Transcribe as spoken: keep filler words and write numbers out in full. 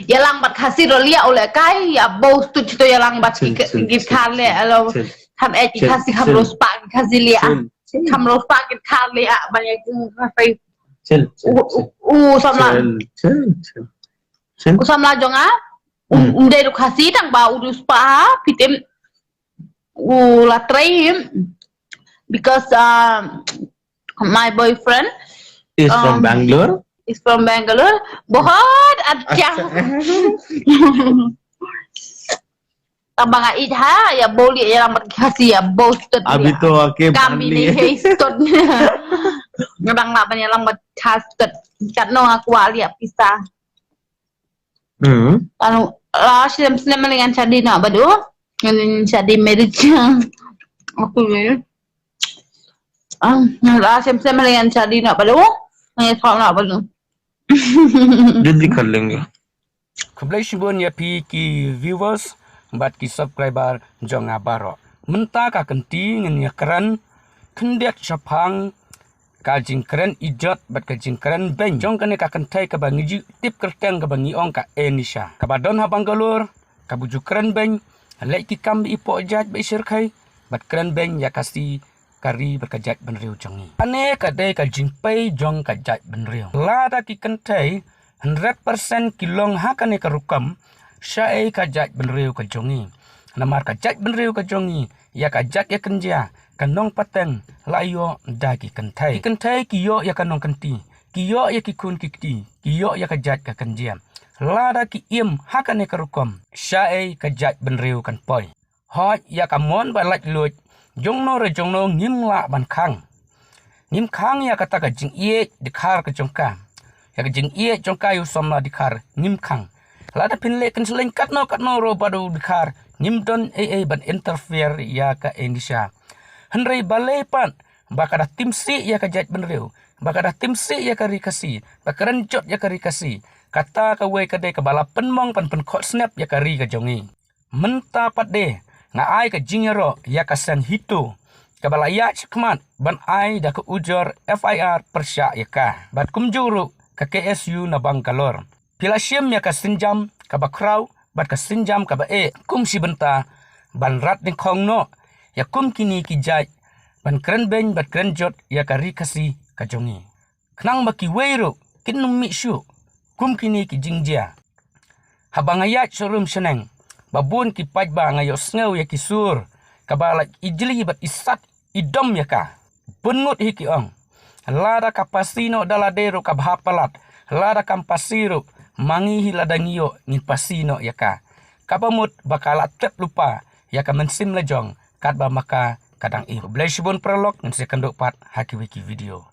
Ïalang bad Khasi ruh liah u leh kai, ïa bos tu tu ïalang bad ki, ki Khar leh, alo. Kham eh ki Khasi kham ros pa ki Khasi liah. Kham ros pa ki Khar liah ban ïa ki Khasi. U, u, u samla. U samla jong nga. Um, um dei ruh Khasi tang ba u ros pa ha, phi tim u la trei him. Because, um, my boyfriend is from Bangalore. Is from Bangalore. बहुत अच्छा। Tang ba nga ïeit ha, ïa bos liah ïalang bad Khasi ïa bos tut. Abhi to aake kam bini hei tut. Nga dang lah ban ïalang bad Khasi tut. Katno nga kwah liah pisa. Hmm. Anu, la snem snem lei ngan shadi noh bad u. Ngan shadi marriage. Aku ni. Ah, la snem snem lei ngan shadi noh bad u. Ngan ïa thok noh bad u. Jin di khaling ya. Khublei shibun ïa phi ki viewers bad ki subscriber jong nga baroh. Mynta ka kynti ngin ïa kren khyndiat shaphang ka jingkren ijot bad ka jingkren beiñ jong kane ka kynthei kaba ngi ju tip kyrteng kaba ngi ong ka Enisha. Kaba don ha Bangalore, kaba ju kren beiñ, leh ki kam ba i poh jait ba i shyrkhei, bad kren beiñ ïa ka Khasi, ka ri bad ka jaitbynriew jong ngi. Kane ka dei ka jingpei jong ka jaitbynriew. Lada ki kynthei, hundred percent ki long ha kane ka rukom, shaei ka jaitbynriew ka jong ngi. Namar ka jaitbynriew ka jong ngi, ïa ka jait ïa kynja, ka nongpateng, la ïoh da ki kynthei. Ki kynthei ki ïoh ïa ka nongkynti, ki ïoh ïa ki khun ki kti, ki ïoh ïa ka jait ka kynja. Lada ki im ha kane ka rukom, shaei ka jaitbynriew kan poi. Hooid, ïa ka mon ba laitluid, jongno re jongno ngim lah ban khang. Ngim khang ïa kata ka jingïeit dkhar ka jong ka. Ïa ka jingïeit jong ka ïa u samla dkhar, ngim khang. Lada phin leh kynslem katno katno ruh bad u dkhar, ngim don ei ei ban interfere ïa ka Enisha. Hynrei balei pat, ba ka da tim sih ïa ka jaitbynriew, ba ka da tim sih ïa ka ri Khasi, ba kren jot ïa ka ri Khasi. Kata kawei ka dei kaba la pynmong ban pynkhot snep ïa ka ri ka jong ngi. Mynta pat de, nga ai ka jingïaroh ïa ka Seng Hito, kaba la ïaid shakhmat ban ai da ka ujor F I R pyrshah ïa ka. Bad kumjuh ruh ka K S U na Bangalore. Phi la shim ïa ka sienjam kaba khraw bad ka sienjam kaba eh, kum shi bynta ban rat nyngkong noh ïa kum kine ki jait ban kren beiñ bad kren jot ïa ka ri Khasi ka jong ngi. Khnang ba kiwei ruh kin ym mih shuh kum kine ki jingjia. Haba nga ïaid sharum shaneng, ba bun ki paidbah nga ïohsngew ïa ki sur kaba la ijli bad isat idom ïa ka. Bun ngut hi ki ong, lada ka phasi noh da lade ruh ka bha palat, lada kam phasi ruh, ma ngi hi lada ngi ïoh ngin phasi noh ïa ka. Kaba mut ba ka la tep lypa ïa ka mynsiem la jong katba ma ka ka dang im. Khublei shibun paralok, ngin sa ïakynduh pat ha kiwei ki video.